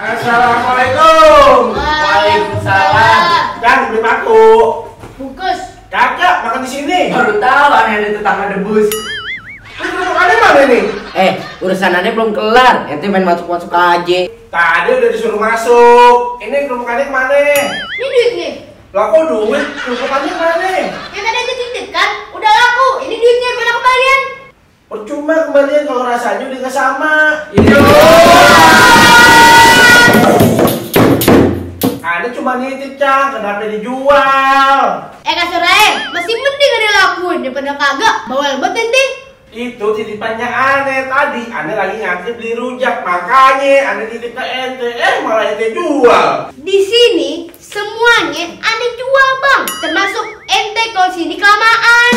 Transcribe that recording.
Assalamualaikum. Waalaikumsalam. Yang beli paku. Bungkus. Kakak makan di sini. Baru tahu aneh ada tetangga debus. Ini kerupuknya mana nih? Urusan aneh belum kelar. Ente main masuk-masuk aja. Tadi udah disuruh masuk. Ini kerupuknya kemana? Ini duitnya. Lah kok duit? Kerupuknya mana? Yang tadi aja titipkan, udah laku. Ini duitnya, mana kembalian? Percuma kembalian kalau rasanya udah nggak sama. Ada cuma nitip Cang, kenapa dijual? Kak Surai, masih mending ada lakuin daripada kagak. Bawel banget ente. Itu titipannya aneh tadi. Aneh lagi ngantri beli rujak, makanya aneh titip ke ente. Malah ente jual. Di sini semuanya aneh jual bang, termasuk ente kalau sini kelamaan.